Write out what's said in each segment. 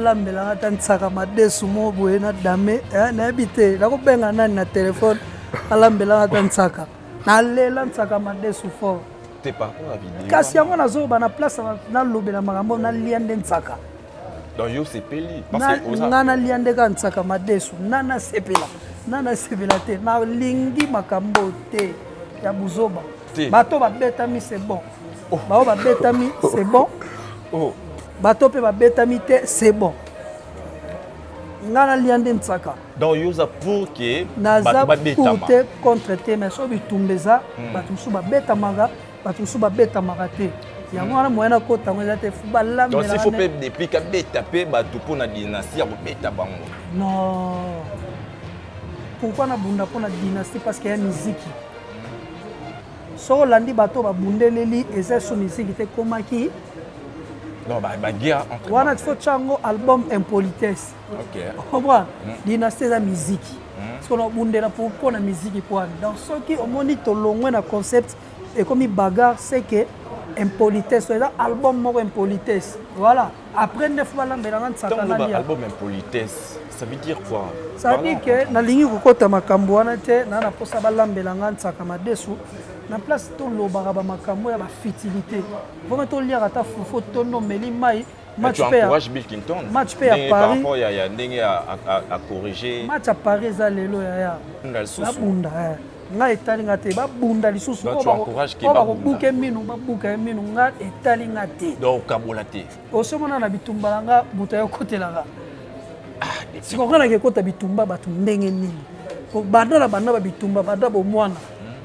Balambelanga ata nsaka madesu moko boye na dame, eh, nayebi te nakobenga nani na telefone, alambelanga ata nsaka. Nalela nsaka madesu fort. Te, par rapport à vidéo. Kasi yango nazoba na place nalobela makambo, nalia nde nsaka. Donc yo sepeli parce que oza Nga nalia nde kaka nsaka madesu, na nasepela, na nasepela te. Nalingi makambo te ya buzoba. Te. Bato babetami, c'est bon. Bao babetami, c'est bon. Oh. Bato mpe babetami te, c'est bon. Nga nalia nde nsaka. Donc yo oza pour que Naza bato pour babetama? te, contre te, mais so bitumba eza, bato mosusu babetamaka, bato mosusu babetamaka te. Yango wana moyen nakota yango eza te. Fu Donc s'il faut balambelaka. Mpe Deplick abeta mpe bato mpo na dynastie ya kobeta bango? Non, pourquoi nabunda mpo na dynastie? Parce que ya miziki, soki olandi bato babundeleli, eza so miziki te ekomaki. Non, baguerre entre Wana faut tia yango album impolitesse. Comprendre, dynastie eza miziki. Soki nabundela mpo na miziki po wana, donc soki omoni tolongwe na concept, ekomi bagarre, c'est que impolitesse eza album moko impolitesse. Voilà, après nde fo balambelanga nsaka. Ntango Nalia. Album impolitesse, ça veut dire quoi? Ça veut dire que nalingi kokɔta makambo wana te. Na mposa balambelanga nsaka madesu na place tolobaka bamakambo ya bafutilité. Vraiment, toliaka ata fufu, tonomeli mai. Mais Match tu mpe ya encourages Bill Clinton? Match mpe ya Ndenge par Paris. rapport ya ndenge a corriger. Match ya Paris eza lelo, yaya. Bunda lisusu. Babunda, eh. Ngai etali nga te, babunda lisusu. Donc, tu encourages ke Oyo babunda. bakobuka minu, babuka ye minu, nga etali nga te. Donc okabola te? Osomona na bitumba na nga, moto ayokotelaka. Sikoyo nga nake ekota bitumba bato ndenge nini? Po banda na banda babitumba, banda bomwana,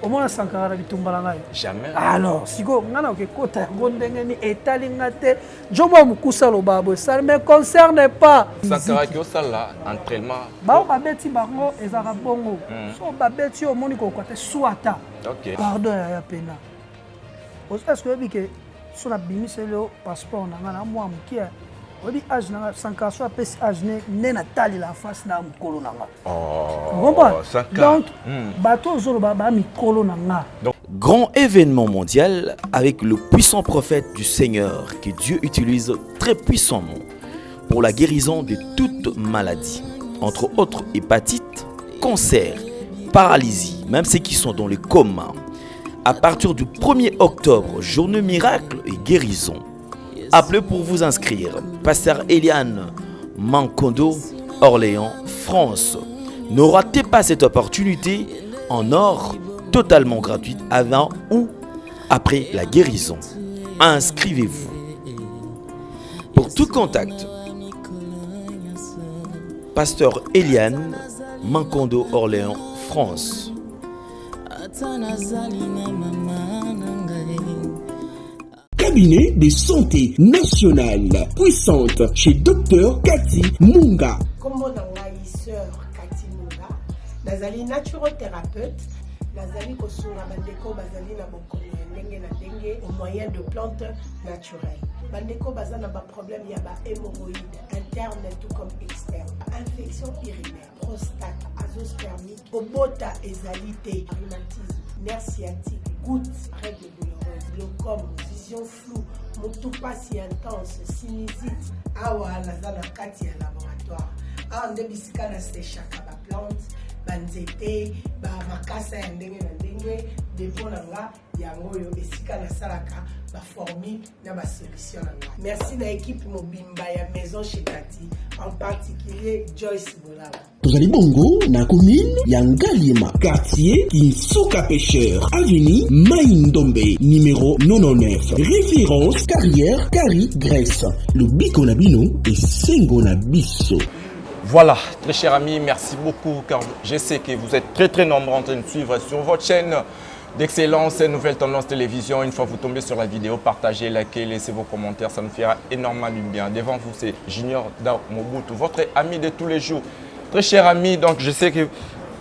omona Sankara na bitumba na ngai? Jamais. Alors sikoyo nga na okekota yango ndenge nini? Etali nga te. Nzomo mokusa aloba boye: ça ne me concerne pas. Sankara ki osala entraînement. Bao babeti bango, ezalaka bongo. So babeti yo, omoni kokoka te, swata. Pardon yaya, pena est ce que oyebi ke so nabimiseli yo passeport na nga na mwa mokie, oyebi age na nga? Sankara so apesi age ne nde natalela face na mokolo na nga. Oh, Comprends? Sankara. Donc bato ozoloba ba mikolo na nga. Grand événement mondial avec le puissant prophète du Seigneur que Dieu utilise très puissamment pour la guérison de toute maladie, entre autres hépatite, cancer, paralysie, même ceux qui sont dans le coma. À partir du 1er octobre, journée miracle et guérison. Appelez pour vous inscrire. Pasteur Eliane Mankondo, Orléans, France. Ne ratez pas cette opportunité en or totalement gratuite avant ou après la guérison. Inscrivez-vous. Pour tout contact, Pasteur Eliane Mankondo, Orléans, France. Ata nazali na mama na ngai. Cabinet de santé nationale puissante chez Dr Cathy Munga. Nkombo na ngai sœur Kati Munga, nazali naturothérapeute, nazali kosunga bandeko bazali na bokono ya ndenge na ndenge au moyen de plantes naturelles. Bandeko baza na baproblème ya bahémorroïde interne tout comme externe, infection urinaire, prostate, azoospermie, kobota ezali te, rhumatisme, nerf sciatique, goutte, règle douloureuse, glaucome, vision floue, motu pasi intense, sinusite. Awa naza na kati ya laboratoire. Awa nde bisika nasechaka baplante, banzete, bamakasa ya ndenge na ndenge. Dépôt na nga yango oyo, esika nasalaka baformule na basolution na nga. Merci na équipe mobimba ya Maison chez Kati, en particulier Joyce Bolaba. Tozali bongo na commune ya Ngaliema, quartier Kinsuka Pêcheur, avenue Mai Ndombe, numéro 99, référence Carrière Kari Grèce. Lobiko na bino, esengo na biso. Voilà, très chers amis, merci beaucoup car je sais que vous êtes très très nombreux en train de suivre sur votre chaîne d'excellence Nouvelle Tendance Télévision. Une fois vous tombez sur la vidéo, partagez, likez, laissez vos commentaires, ça nous fera énormément du bien. Devant vous, c'est Junior Dao Mobutu, votre ami de tous les jours. Très cher ami, donc je sais que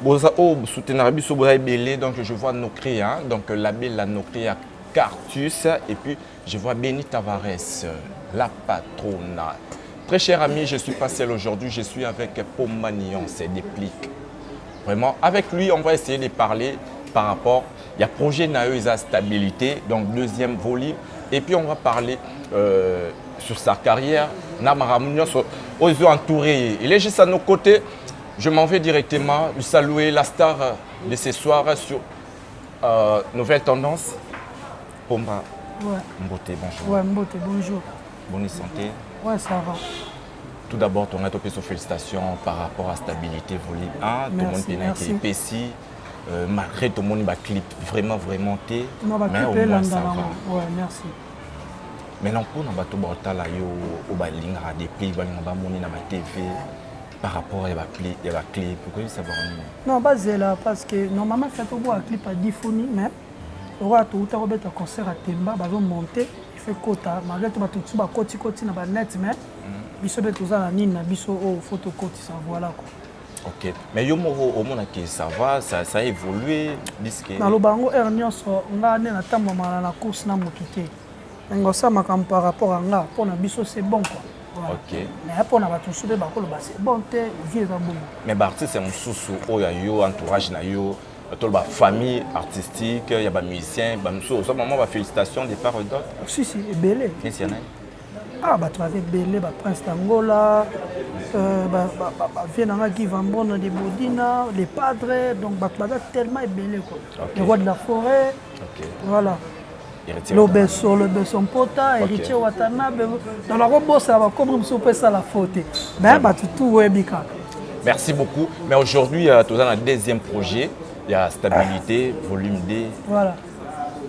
boza oh soutenir biso boza ebele. Donc je vois Nocré, hein, donc l'abbé la Nocré Cartus et puis je vois Benny Tavares, la patrona. Très cher ami, je suis pas seul aujourd'hui, je suis avec Pomanion, c'est Deplick. Vraiment, avec lui, on va essayer de parler par rapport. Il y a projet na ye eza stabilité, donc deuxième volet. Et puis on va parler sur sa carrière. Na makambo nyonso. Oyo entouré. Il est juste à nos côtés. Je m'en vais directement lui saluer la star de ce soir sur Nouvelle Tendance. Pomba. Ouais. Mbote, bonjour. Ouais, Mbote, bonjour. Bonne santé. Ouais, ça va. Tout d'abord, ton félicitations par rapport à Stabilité Volume 1. Tout le monde Merci. est malgré tout le monde ba clip vraiment vraiment té. Non, ba mais clip au moins ça va. Ouais, merci. Maintenant pour na bato batala yo o balingaka depuis balinga bamoni na ba TV par rapport à ba clip ya ba clip pourquoi ça va? Non, bazela parce que normalement fait au clip à diphonie, mais oyo touta kobeta concert à Temba, bazo monter, il fait kota malgré tout bato mosusu bakoti koti na ba net, mais biso mpe toza na nini na biso oyo faut tokotisa, voilà quoi. Ok, mais yo moko omonaki ça va, ça a évolué disque? Naloba yango heure nyonso, nga nde natambwamaka na course na motu te, nga osala makambo par rapport à nga. Mpo na biso, c'est bon quoi. Voilà. Mais mpo na bato mosusu mpe bakoloba c'est bon te, vie eza bongo. Mais baartiste mosusu oyo ya yo, entourage na yo, to bafamille artistique ya bamusicien bamosusu, oza mama bafélicitation de part et d'autre? Si, si, ebele. Neti ya nani? Ah, bato baza ebele, baprince d'Angola, bavie nanga Guy Vambona de Bodina, les padres, donc bato baza tellement ebele quoi. Le roi de la forêt. Voilà. Héritier. Lobeso, Lobeso Mpota, Héritier Watanabe. Donc nakobosala bakombo mosusu mpo esala faute, mais bato tu oyebi kaka. Merci beaucoup. Mais aujourd'hui, tu as un deuxième projet, il y a Stabilité, volume 2. Voilà.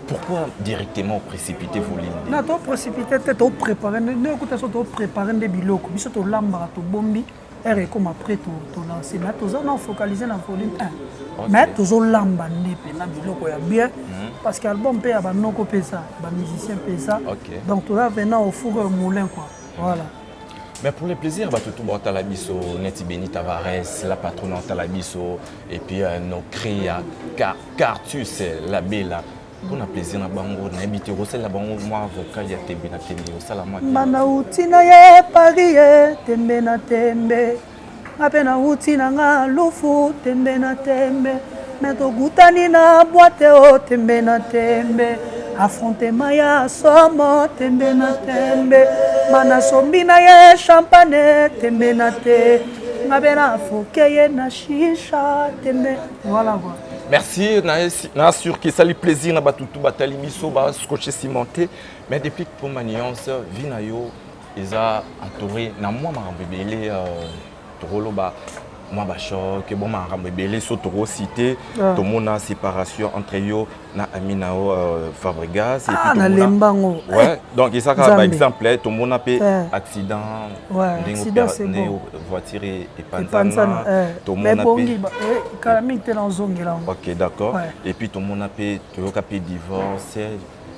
Pourquoi directement précipiter volume 2? Na toprécipité te, topréparé nde okuta so, topréparé nde biloko biso tolambaka, tobombi ere ekoma prêt, tolance. Mais toza na focalisé na volume 1, mais tozolamba nde mpena biloko ya bien, parce que album mpe ya banoko mpe eza, bamusicien mpe eza. Donc toza vena au four et au moulin quoi, voilà. Mais pour le plaisir, bah, tout le biso, Neti Beni Tavares, la patronne otala biso, et puis nos créa, Cartus, la bella. Pour le plaisir, na bango, na habité, osala bango, moi, vocal, ya tembe na tembe, osala moi. Mana uti na ye Paris ye, tembe na tembe, nga mpe nauti na nga lufu, tembe na tembe, me tokutani na boîte o, tembe na tembe, affrontement ya somo, tembe na tembe, mana sombi na ye champagne, tembe na te, nga mpe nafoke ye na shisha, tembe, voilà quoi. Merci, na sûr que ça lui plaisir na batutu batali biso ba scotché cimenté. Mais depuis que pour Maniance, vie na yo eza entouré na moi makambo ebele, tokoloba mwa bachoc, bon, makambo ebele so tokocité. Tomona séparation entre yo na ami na yo Fabregas et Ah, puis nalemba yango. Ouais, donc ezaka Nzambe. baexemple. Tomona mpe accident, Ouais, ndenge accident, c'est ndenge bon. voiture epanzana epanzana. Mais Tomona bongi mpe kala mingi te, nazongela yango. Ok, d'accord. Ouais. Et puis tomona mpe, toyoka mpe divorce.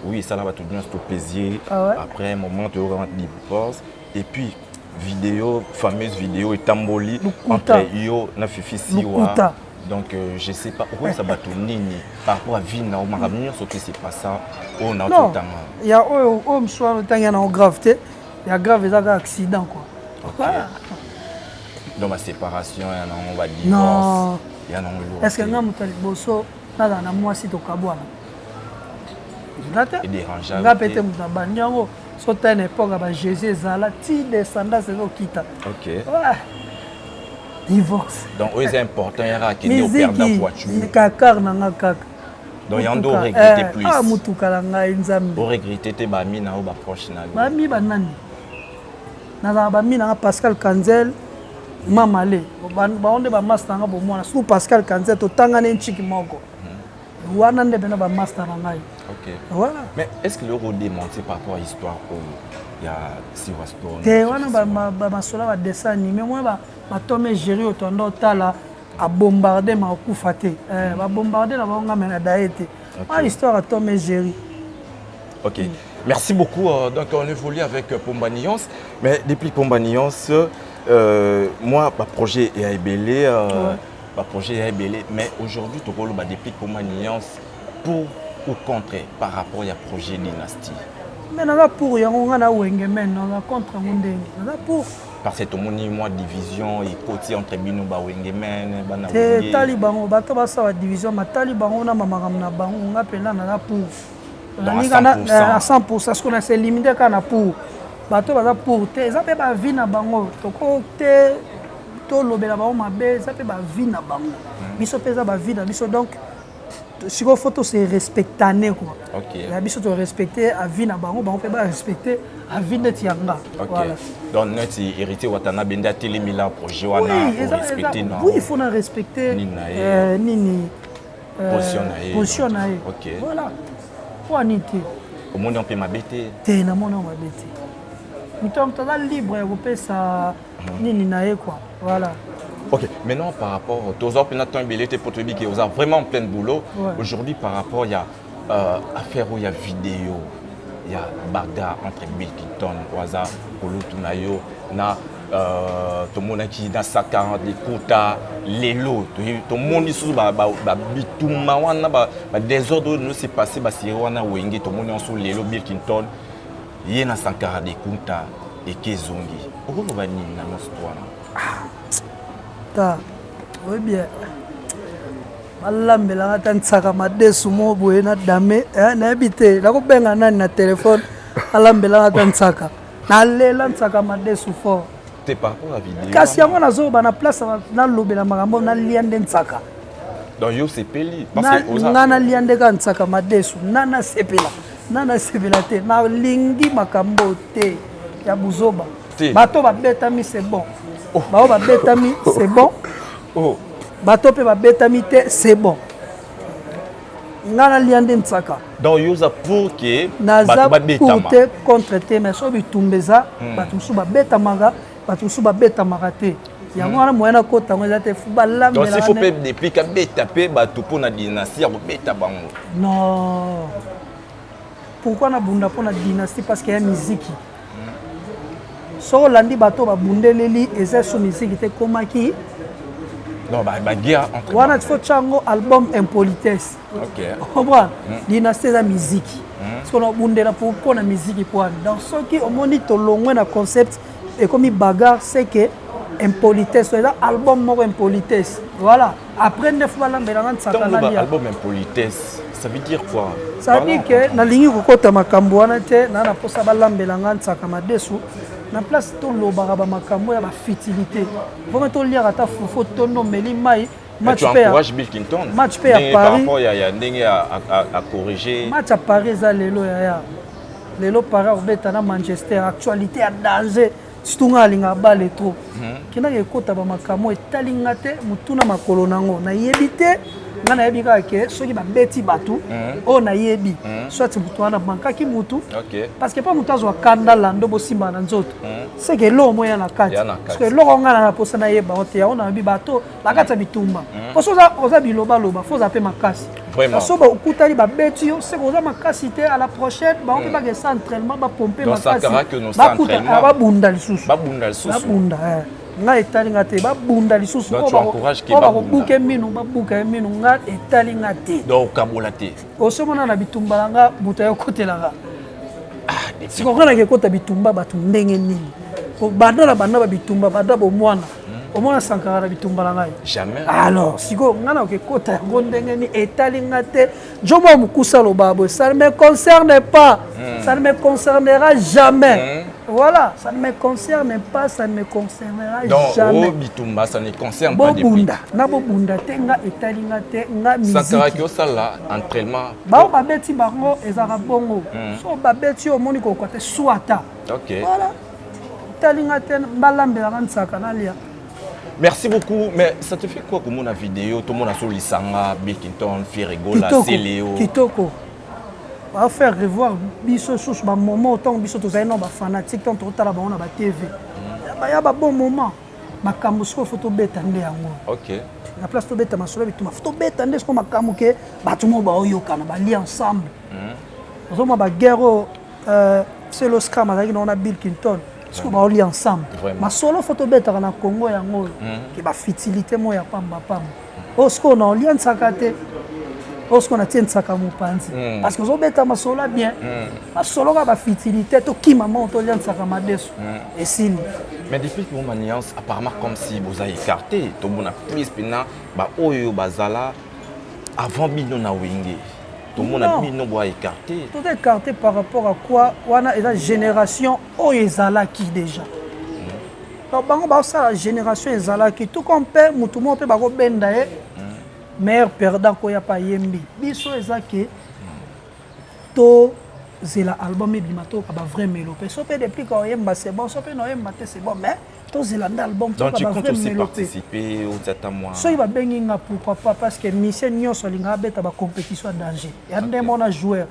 Oui, esala bato nyonso to plaisir. Ah ouais? Après un moment, toyoka divorce et puis vidéo, fameuse vidéo etamboli Lukuta. entre yo na Fifi Siwa. Lukuta. Donc je sais pas okoyebisa bato nini par rapport à vie na yo, makambo nyonso te c'est pas ça oyo na Non, ototanga. ya oyo oyo mosusu wana otangi ya nango grave te, ya grave eza kaka accident quoi. Ok. Donc baséparation ya nango, badivorce Non. ya nango eloko Est ce que te. nga moto ya liboso nazala na mwasi tokabwana? Nga te. Edérangeable Nga mpe te. te, moto abandi yango so ta na époque ya baJésus ezala ti descendance ezokita. Ouais. Divorce? Donc oyo eza important, yaka akende operdre Miziki voiture. kakar na nga kaka. Donc yango Motuka, oregrete plus? Ah, motuka na ngai, Nzambe. Oregrete te bami na yo, baproche na yo? Bami banani? Nazala bami nanga Pascal Kanzel, Mamale, bango nde bamaster nanga bomwana, surtout Pascal Kanzel, totangani nciki moko wana nde mpena bamaster na ngai. Voilà. Mais est ce que lelo odémenti par rapport à histoire oyo ya Siwa Stone? Te, wana bamasolo ya badessin animé, mona batome géri oyo toanda otala, abombarde ma okufa te. Babombarde na bango, ngame na daye te. Wana histoire ya Tom et Jerry. Ok, merci beaucoup. Donc on évolue avec Pomba Nuance. Mais depuis Pomba Nuance, moi, ma projet est ebele, ma projet est ebele. Mais aujourd'hui, tokoloba depuis Pomba Nuance, pour ou contre par rapport à projet Dynastie? Mais naza pour yango, nga na wenge, me naza contre yango ndenge naza pour. Parce que tomoni moi division ekoti entre bino ba Wenge men bana Te. Wenge. Tali bango, bato basala division, matali bango na bamakambo na bango, nga mpenza naza pour. Donc à Nalinga 100%. À 100%, parce qu'on a se limité kaka na pour. Bato baza pour te, eza mpe bavie na bango, toko te tolobela bango mabe, eza mpe bavie na bango. Biso mpe eza bavie na biso, donc sikoyo faut tose respectane quoi. Ya biso torespecte avis na bango, bango mpe barespecte avis neti ya nga. Voilà. Donc neti Héritier Watanabe nde atelemela projet wana, orespecte? Oui, il faut na respecter nini, position na ye. Position na ye. Voilà, po ani te. Omoni mpe mabe te? Te, namoni mabe te. Moto ya moto aza libre ya kopesa nini na ye quoi, voilà. Ok, maintenant par rapport, toza mpena temps ebele te po toyebi ke oza vraiment en plein boulot. Aujourd'hui, par rapport ya affaire oyo ya vidéo ya bagarre entre Bill Clinton oyo aza kolutu na yo na tomonaki na Sankara Dekunta, lelo tomoni susu babitumba wana, badésordre oyo no se passe basérie wana Wenge, tomoni nyonso. Lelo Bill Clinton ye na Sankara Dekunta eke ezongi, okoloba nini na nyonso to wana? Ta oyebi, balambelaka ata nsaka madesu moko boye na dame, nayebi te nakobenga nani na telefone alambelaka ata nsaka. Nalela nsaka madesu fort. Te, par rapport à vidéo. Kasi yango nazoyoba na place nalobela makambo, nalia nde nsaka. Donc yo sepeli? Nga nalia nde kaka nsaka madesu na nasepela, na nasepela te. Nalingi makambo te ya buzoba. Bato babetami, c'est bon. Bao babetami, c'est bon. Bato mpe babetami te, c'est bon. Nga nalia nde nsaka. Donc yo oza pour ke Naza pour te, contre te, mais so bitumba eza, bato mosusu babetamaka, bato mosusu babetamaka te. Yango wana moyen nakota yango eza te. Fu balambela faut mpe Deplick abeta mpe bato mpo na dynastie ya kobeta bango? Non, pourquoi nabunda mpo na dynastie? Parce que ya miziki, soki olandi bato babundeleli, eza so miziki te ekomaki. Non, baguerre entre Wana faut tia yango album impolitesse. Comprendre, dynastie eza miziki. Soki nabundela mpo na miziki po wana, donc soki omoni tolongwe na concept, ekomi bagarre, c'est que impolitesse eza album moko impolitesse. Voilà, après nde faut balambelanga nsaka nalia. Album impolitesse, ça veut dire quoi? Ça veut dire que nalingi kokota makambo wana te. Naa na mposa balambelanga nsaka madesu na place tolobaka bamakambo ya bafutilité. Vraiment, toliaka ata fufu, tondo omeli mai. Match tu encourages Bill Clinton? Match pe ya Paris. Par rapport ya ndenge a corriger. Match ya Paris eza lelo, yaya. Lelo Paris akobeta na Manchester, actualité ya danger. Surtout nga alingaka bale trop. Kendaka ekota bamakambo etali nga te, motuna makolo nango nayebi te. Nga nayebi kaka ke soki babeti bato oyo nayebi, soit motu wana bankaki mutu, parce que mpo motu azwa kanda lando bosimbana na nzoto, seke eloko mo ya na kati. Parce que eloko nga na mposa nayeba ngo te, yango nayebi bato na kati ya bitumba. Po so oza bilobaloba, faut oza mpe makasi. So okutani, babeti yo, seke oza makasi te. À la prochaine, bango mpe bakesa entraînement, bapompe makasi, bakuta babunda lisusu. Babunda. Ngai etali nga te, babunda lisusu. Oyo bakobuka minu, babuka ye minu, nga etali nga te. Okabola te? Osomona na bitumba na nga, moto ayokotelaka. Sikoyo nga nake ekota bitumba bato ndenge nini? Banda na banda babitumba, banda bomwana, omona Sankara na bitumba na ngai? Jamais. Alors sikoyo ngai nakoki ekota yango ndenge nini? Etali nga te. Nzomo mokusa aloba boye: ça ne me concerne pas, ça ne me concernera jamais. Voilà, ça ne me concerne pas, ça ne me concernera Donc, jamais. Oh, bitumba, ça ne concerne pas. Bobunda na bobunda te, nga etali nga te, nga Musique osala entraînement. Bao babeti bango, ezalaka bongo. So babeti yo, omoni kokoka te, swata. Voilà, etali nga te, balambelaka nsaka nalia. Merci beaucoup. Mais ça te fait quoi comme on a vidéo, tout le monde a sur Lisanga, Bill Clinton, Ferre Gola, Céléo? Kitoko. Va faire revoir biso susu bamoment ntango biso tozali na bafanatique, ntango totala bango na batv, ya babon moment. Makambo sikoyo faut tobeta nde yango. Na place tobeta masolo ya bituma, faut tobeta nde sikoyo makambo ke bato moko baoyokana, balia ensemble. Ozomona baguerre oyo Celeo Scram azalaki nango na Bill Clinton, sikoyo baolia ensemble. Masolo faut tobetaka na Congo yango oyo, ke bafutilité moko ya pambapamba oyo sikoyo na olia nsaka te, oyo sikoyo natie nsaka mopanzi, parce que ozobeta masolo ya bien, masolo kaka bafutilité, tokima moko, tolia nsaka madesu, esili. Mais depuis que mon alliance, apparemment comme si vous avez écarté, tout le monde a plus maintenant, ba oyo bazala avant bino na Wenge. Tomona bino boa écarté. Tout écarté par rapport à quoi? Wana eza génération oyo ezalaki déjà. Donc bango baosala génération ezalaki tout comme mpe motu moko mpe bakobenda ye meilleur perdant koya pa yembi biso eza ke tozela album ebima toyoka ba vrai mélo mpe so mpe depuis ka oyemba c'est bon, so mpe na oyemba te c'est bon, mais tozela nde album. Donc tu toyoka ba comptes vrai aussi mélo mpe. Participer otiata mwa? Soki babengi nga, pourquoi pas, parce que mission nyonso alingaka abeta bacompétition ya danger ya nde mona joueur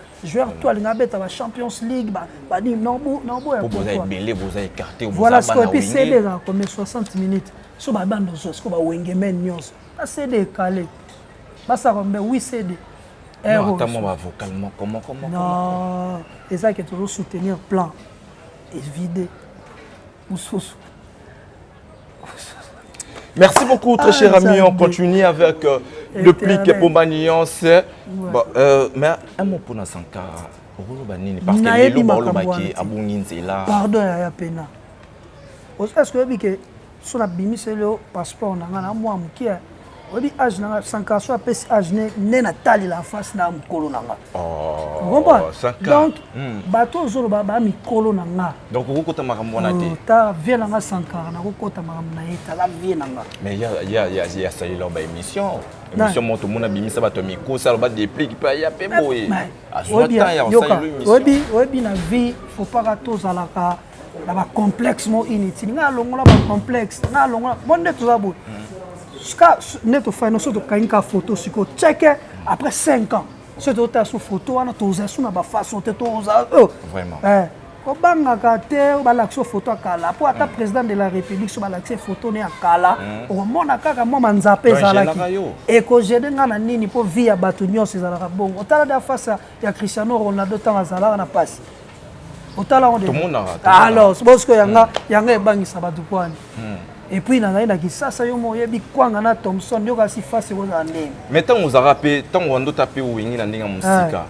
to alingaka abeta ba Champions League, banini naoboya? Po boza Pourquoi? ebele, boza écarté. Voilà sikoyo. Et puis CD ezalaka combien? 60 minutes. So babanda ozwa sikoyo bawengemen nyonso ba CD ekale basaka mbe 8 CD. Ata mwa bavocal moko moko moko. Non, eza ke tozosoutenir plan evide mosusu. Merci beaucoup, très Ah, cher ami. On Nzambe. continue avec le Éternel. plic Pomba Nuance. Bon, mais un mot pour Sankara. Okoloba nini? Parce que Nayebi lelo makambo balobaki wana te. abungi nzela. Pardon yaya, pena est ce que oyebi ke so nabimiseli yo passeport na nga na mwa moke, oyebi age na nga? Sankara so apesi age ne nde natalela face na mokolo na nga. Oh, Comprendre? Sankara. Donc bato ozoloba baa mikolo na nga. Donc okokota makambo wana te. Ta vie na nga Sankara, nakokota makambo na ye, tala vie na nga. Mais ya salela ba émission. Émission mo tomona bimisa bato ya mikosa aloba Déplique mpe aya mpe boye. Azwa Oyebi, temps ya yoka, kosalela émission. oyebi na vie faut pas tozalaka na bacomplexe mo inutile. Ngai alongola bacomplexe, ngai alongola bo nde toza boye. Ska nde tofai so tokangi ka photo sikoyo tcheke après 5 ans, so totala so photo wana, toza so na bafaçon te toza oh. Vraiment. Eh, kobangaka te balakisi yo photo ya kala, mpo ata président de la République so balakisi ye photo ne ya kala, okomona kaka mwa manzapa Donc, ezalaki. gênaka yo. Ekogêner nga na nini? Mpo vie ya bato nyonso ezalaka bongo. Otala da face ya Cristiano Ronaldo ntango azalaka na pasi, otala ngo. Tomonaka, tomonaka. Alors bosiko yanga yanga ebangisa bato kwani. Et puis nazali na Kisasa, yo mo oyebi kwanga na Thomson, yo kasi face ekozala ndenge. Mais ntango ozalaka mpe, ntango wandota mpe owengi na ndenge ya mosika,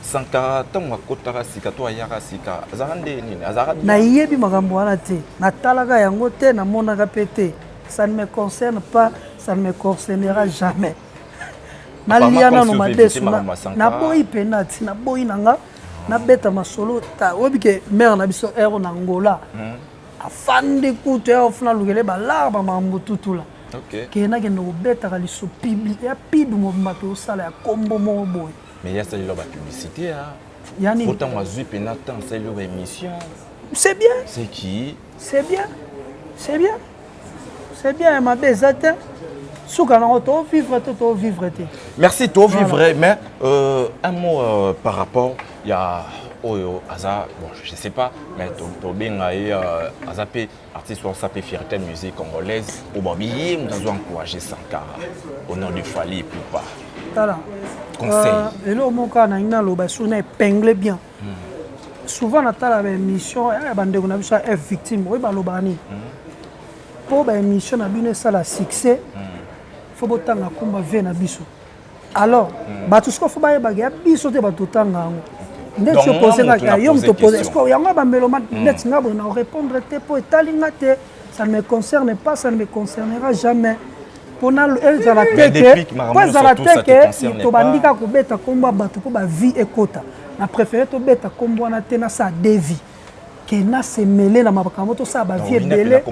Sankara ntango akotaka sika to ayaka sika, azalaka nde nini? Azalaka bien? Nayebi makambo wana te, natalaka yango te, namonaka mpe te. Ça ne me concerne pas, ça ne me concernera jamais. Nalia nano madesu. Makambo ya Sankara. Naboyi mpena ti naboyi na nga nabeta masolo ta. Oyebi ke mare na biso ero na Angola afandi kutu ero funa alukele balarba makambo tutula. Ke nakende kobetaka liso pib ya pib mobimba tosala ya kombo moko boye. Mais ya asaleli bapublicité a Ya nini? Po ntango azwi mpena temps asaleli yo baémission. C'est bien. C'est qui? C'est bien, c'est bien, c'est bien. Ya mabe eza te. Suka nango tovivre te, tovivre te. Merci, tovivre. Mais un mot par rapport ya oyo aza, bon, je sais pas, mais tobenga ye aza mpe artiste oyo aza mpe fierté musique congolaise, oyo babi ye moto azo encourager Sankara au nom de Fally Ipupa. Tala. Conseil. Eloko moko kaka nangi naloba soki na épingle bien. Souvent natala baémission ya bandeko na biso ya F Victime oyo, balobaka nini? Mpo baémission na bino esala succès, faut botanga komba vie na biso. Alors bato sikoyo faut bayebaka ya biso te, bato totanga yango ndeti opose nga, yo moto opose yango ya bameloma neti nga boye, na répondre te mpo etali nga te. Ça ne me concerne pas, ça ne me concernera jamais. Mpona ezala te ke, mpo ezala te ke tobandi kaka kobeta nkombo ya bato mpo bavie ekota. Na préféré tobeta nkombo wana te, nasala devi ke nasemele na makambo, tosala bavie ebele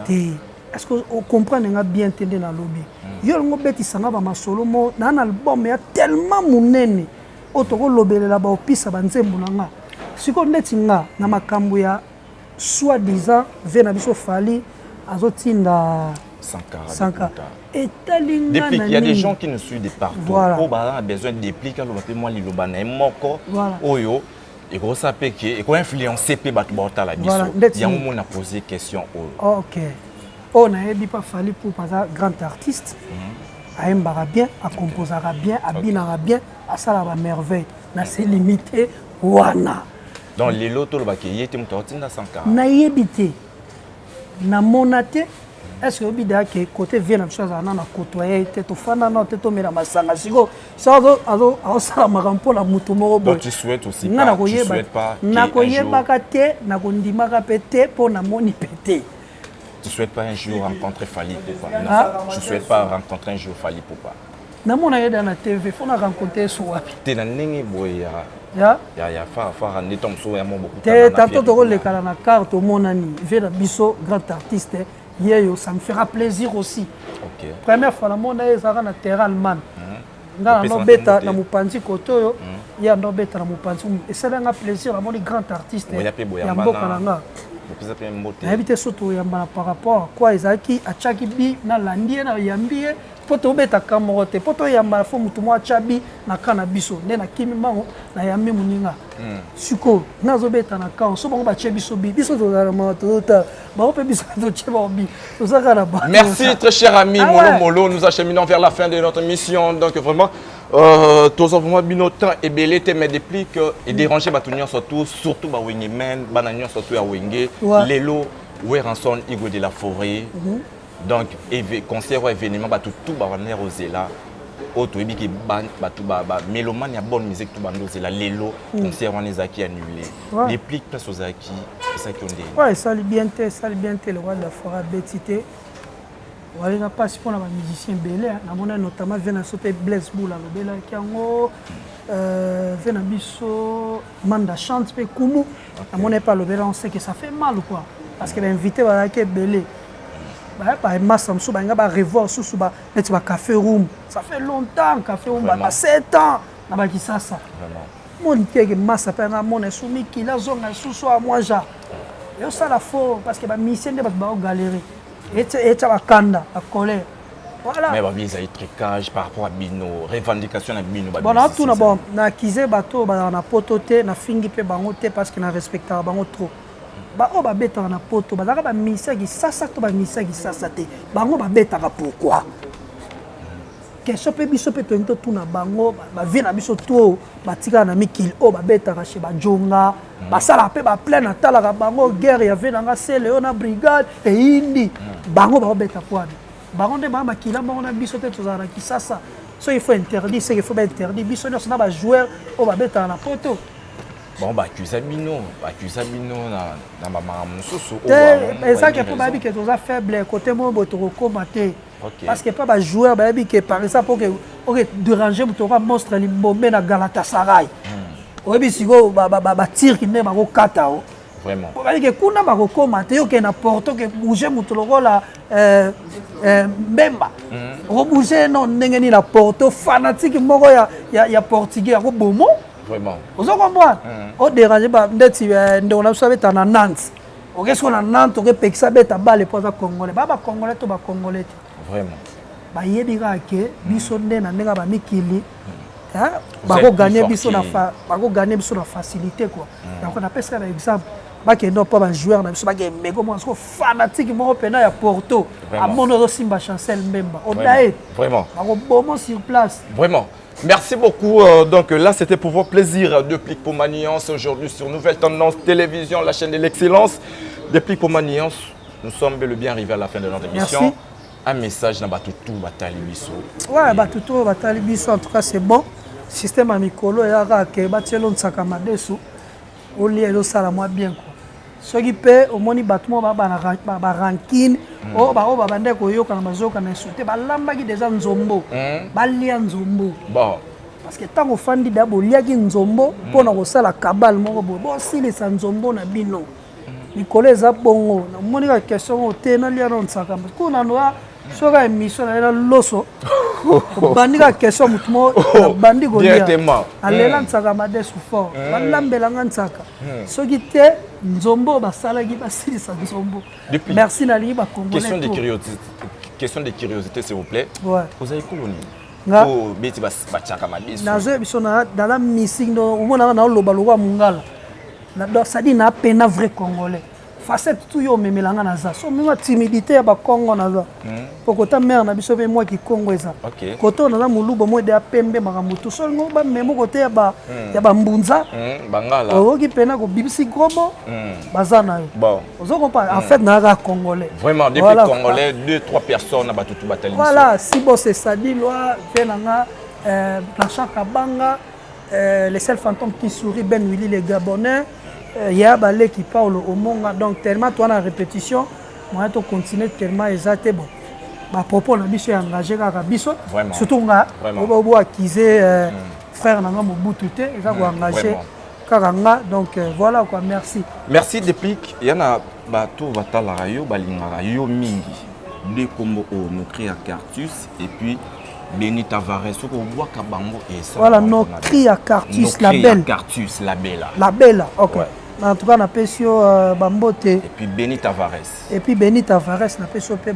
te. Est ce que ocomprendre nga bien te? Nde nalobi yo olingo obetisanga bamasolo mo naa na album ya tellement monene oyo tokolobelela baopisa banzembo na nga sikoyo ndeti nga na makambo ya soi disant vie na biso Fally azotinda Sankara. Sankara etali nga Déplique, na il y a des nini? gens qui nous suivent de partout. Voilà. Oyo baza na besoin de Déplique aloba mpe mwa liloba na ye moko Voilà. oyo ekosala mpe ke ekoinfluence mpe bato baotala biso. Voilà, ndeti Yango nini? mona pose question oyo. Ok, oyo nayebi mpa Fally Ipupa, aza grand artiste, ayembaka bien, acomposaka bien, abinaka bien, asalaka bamerveille. Na se limité wana. Donc lelo tolobaki ye te moto aotinda Sankara? Nayebi te, namona te. Est ce que oyebi deya ke côté vie na biso azala nano akotoye te, tofanda nano te, tomela masanga sikoyo so aosala makambo mpona motu moko boye. Donc tu souhaites aussi Nga pas, tu nakoyeba, souhaites pas qu'un jour, nakoyebaka te, nakondimaka mpe te, mpo namoni mpe te. Tu souhaites pas un jour rencontrer Fally Ipupa? Non. Ah. Tu souhaites pas rencontrer un jour Fally Ipupa? Namona ye da na TV, faut na rencontrer ye so wapi? Te, na ndenge boye ya ya ya fara fara nde ntango mosusu ya mo bokuta. Te, tanto tokolekana na carte, omonani vie na biso, grand artiste yeyo, ça me fera plaisir aussi. Première fois namona ye ezalaka na terrain Allemagne. Nga na nobeta na mopanzi kote oyo, ye andobeta na mopanzi. Esalanga plaisir, namoni grand artiste ya mboka na nga. Nayebi te so toyambana par rapport quoi. Ezalaki atiaki bi, nalandi ye, nayambi ye, mpo tobetaka moko te, mpo toyambana fo motu moko atya bi na ka na biso. Nde nakimi mbango, nayambi moninga. Sikoyo nazobeta na camp, so bango batie biso bi, biso tozala mama, tozotala bango mpe, biso totie bango bi, tozalaka na ba. Merci, très cher ami. Ah, Molo Molo, nous acheminons vers la fin de notre émission. Donc vraiment, toza vraiment bino temps ebele te, mais Deplick edéranger bato nyonso tout, surtout bawenge men, bana nyonso tout ya Wenge. Lelo Werrason Igwe de la Forêt, donc concert oyo, événement bato tout babanda kozela, oyo toyebi ke bato bamélomane ya bonne musique tout banda ozela lelo, concert wana ezalaki annulé. Deplick, place ozalaki, esaki yo ndenge? Ouais, esali bien te, esali bien te. Le roi de la forêt abeti te, walela mpasi mpona bamusicien ebele. Namona notamment ve na biso mpe Blaise Boul alobelaki yango, ve na biso Manda Chante mpe kumu, namona ye mpe alobela yango. C'est que ça fait mal quoi, parce que bainvité bazalaki ebele, bamasa mosusu balinga barevoir susu neti bacafé Room. Ça fait longtemps, Café Room ba 7 ans na bakisasa moni teke masa mpe anga mona esu mikili azonga lisusu a mwa ja ezosala fort, parce que bamusicien nde bato baogalérer, etya bakanda, bacolère. Voilà. Mais babi ezali tricage par rapport à bino, revendication na bino. Bon, natuna, bon, naakize bato oyo bazalaka na poto te, nafingi mpe bango te, parce que na respectaka bango trop. Baoyo babetaka na poto bazalaka bamusicien ya Kisasa to bamusicien ya Kisasa te? Bango babetaka pourquoi? Question mpe biso mpe tolingi totuna bango. Bavie na biso to batikala na mikili oyo babetaka chez bajonga, basalaka mpe baplein, atalaka bango guerre ya vie nanga sele oyo na brigade eyindi. Bango baobeta pwani, bango nde baa makila moko na biso te. Tozala na Kisasa, so il faut interdit, c'est qu'il faut bainterdit biso nyonso na bajoueur oyo babetaka na poto. Bango baakusa bino, baakusa bino na bamakambo mosusu. Te, ezaki mpo bayebi ke toza faible côté moko boye, tokokóma te, parce que mpa bajoueur bayebi ke par exemple oke déranger moto oka monstre limbombe na Galatasaray, oyebi sikoyo batirki nde bakokata o. Vraiment. Bayebi ke kuna bakokóma te. Okende na Porto, ke bouge moto lokola Mbemba, okobouge no ndenge nini na Porto? Fanatique moko ya portugais akobomo. Ozo comprendre? Odérange ndeti ndeko na biso abeta na Nantes, oke siko na Nantes, okepekisa abeta bale mpo aza congolais. Baa bacongolais to bacongolais te? Bayebi kaka ke biso nde na ndenge ya bamikili bakoganye biso na bakoganye biso na facilité quoi. Donc napesaka ba exemple, bakende mpo bajoueur na biso bakemeko moko siko fanatique moko mpena ya Porto amoni ozosimba Chancel Mbemba, odaye bakobomo sur place. Vraiment. Merci beaucoup. Donc là, c'était pour votre plaisir Deplick Pomaniance aujourd'hui sur Nouvelle Tendance Télévision, la chaîne de l'excellence. Deplick Pomaniance, nous sommes bel et bien arrivés à la fin de notre émission. Merci. Un message dans bato tout batali biso. Ouais, bato tout batali biso, en tout cas c'est bon. Système ya mikolo eyaka ke batielo nsaka madesu olia, ezosala mwa bien quoi. Soki mpe omoni bato moko baa barancune, oyo baoyo babandaki koyokana bazokana esu te, balambaki deja nzombo, balia nzombo. Parce que ntango ofandi da boliaki nzombo mpona kosala kabale moko boye, bosilisa nzombo na bino. Likolo eza bongo, namoni kaka question oyo te, nalia na nsaka kuna noa soki émission na ye na loso, obandi kaka question, motu moko nabandi kolia, alela nsaka madesu fort, balambelanga nsaka. Soki te nzombo basalaki, basilisa nzombo. Merci, nalingi bacongolais. Question de curiosité, s'il vous plaît. Ouais. Ozali kolo nini? Beti batiaka madesu. Nazoyebi biso naza misiki, omonaka naoloba lokwa mongala, c'est-à-dire na pena vrai congolais. Facette tu yo omemelanga, naza so mema timidité ya bakongo, naza po kota mare na biso mpe mwa kikongo eza kote oyo, naza moluba mo ede ya pembe, makambo tu so olingo bamemo kote ya bambunza, oyoki mpena kobimisi grobo baza na yo, ozo comprendre? En fait nazaka congolais. Vraiment, depuis voilà, congolais, deux trois personnes na bato tu batali. Voilà, si bo c'est Sadilwa ve nanga, Blanchard Kabanga, les seuls fantômes qui sourit, Ben Willy les Gabonais, ya baleki Paulo Omonga. Donc tellement toi na répétition, moyen to continuer tellement eza te. Bon. Bapropos na biso ya engagé kaka biso, surtout nga obo accuse frère na nga Mobutu te, eza koengage kaka nga. Donc voilà quoi, merci. Merci Deplick. Ya na bato batalaka yo, balingaka yo mingi nde kombo oyo Nocri ya Cartus et puis Beni Tavares, soki obwaka bango. Voilà, Nocri ya Cartus la belle. Cartus la bella. La bella, ok, ouais. En tout cas napesi yo bambote. Et puis Beni Tavares. Et puis Beni Tavares, napesi yo mpe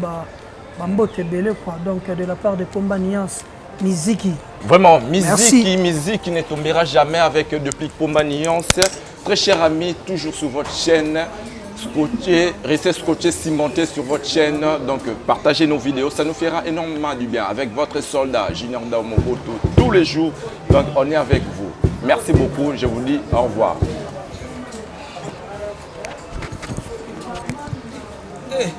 bambote ebele quoi. Donc de la part de Pomba Nuance Miziki. Vraiment, Miziki, Miziki ne tombera jamais avec Deplick Pomba Nuance. Très cher ami, toujours sur votre chaîne, scotché, restez scotché, cimenté sur votre chaîne. Donc, partagez nos vidéos, ça nous fera énormément du bien. Avec votre soldat, Junior Daomoboto, tous les jours. Donc, on est avec vous. Merci beaucoup, je vous dis au revoir. Hey.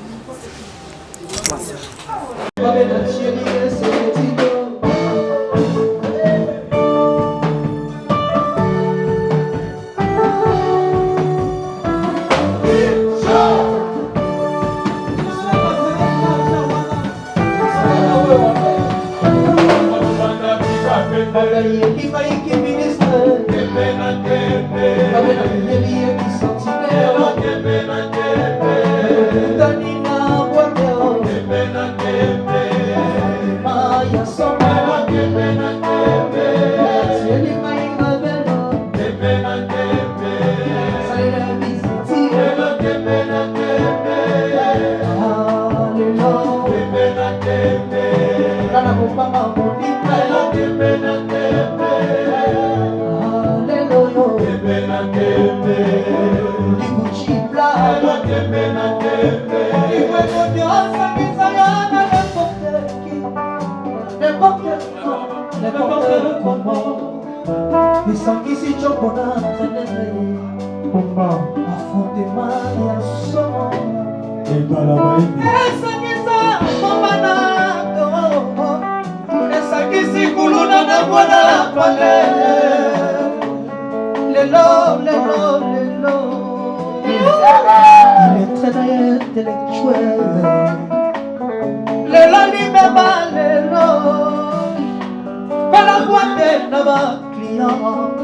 Esangisi cokona nzenene affrontement ya somo esangisa komanako, esangisi kuluna na mwana pale. Lelo lelo lelo, lettre na ye intellectuel, lelo limema, lelo kolangwa te na baclient,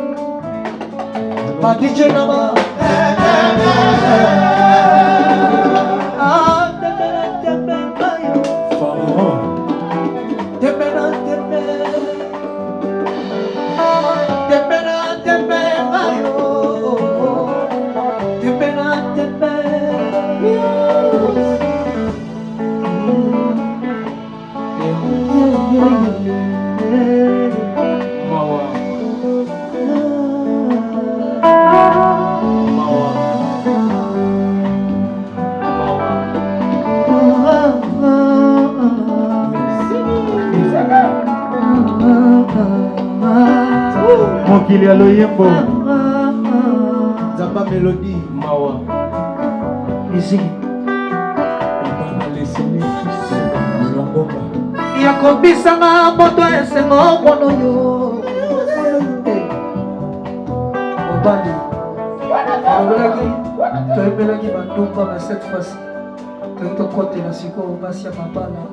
badj na ba. Ah, tembe na tembe mayo, tembe na tembe, tembe na tembe mayo, tembe na tembe. Mawa. Mawa. Mawa. Mokili ya loyembo, Nzamba Melodie. Mawa. Musique. Ebana leseni fils Longomba. Yakobisanga moto esengo mwana oyo mobali alobelaki, toyembelaki bandumba, mais cette fois-ci toyei tokotela sikoyo basi ya mabala.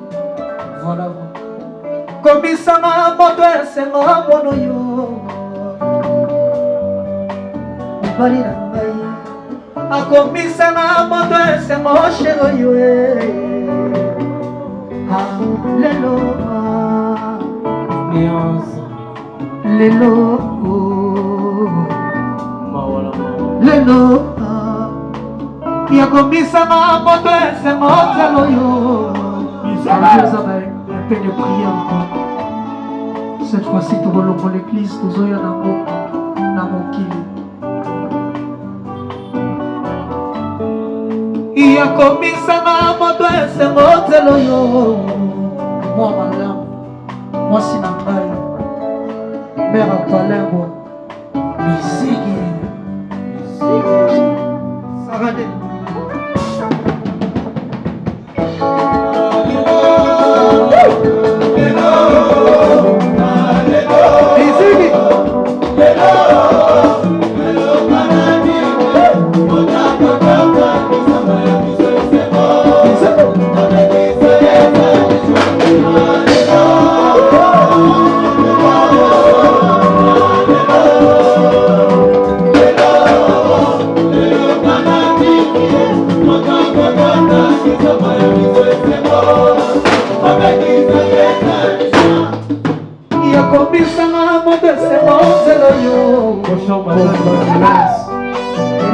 Voilà, komisanga moto esengo mwana oyo mobali na ngai akomisanga moto esengo chéri oyo. Ah, lelo. Nuance. Lelo. Mawa na mawa. Lelo yakomisanga moto esengo nzela oyo eza un peu de prière encore. Cette fois-ci tokolongola l'église, tozoya nango na mokili. Yakomisanga moto esengo nzela oyo mwa malamu, mwasi na ngai mare apalengwa misiki sarade. Misiki. Yakomisanga moto esengo nzela oyo.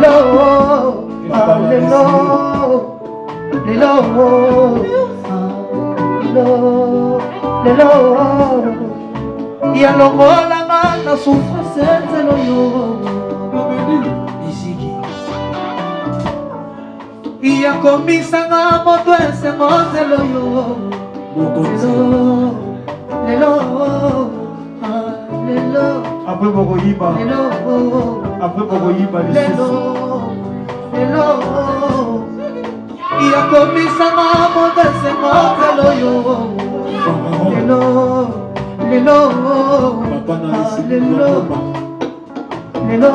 Lelo, ah, lelo, lelo, ah, lelo, lelo, yalongolanga na souffrance nzela oyo. Miziki yakomisanga moto esengo nzela oyo. Lelo, lelo, ah, lelo. Après bokoyiba. Lelo, Après bokoyiba lelo, lisusu. Lelo, yakomisanga moto esengo nzela oyo. Lelo, lelo, Papa na ah, esi lelo, lelo.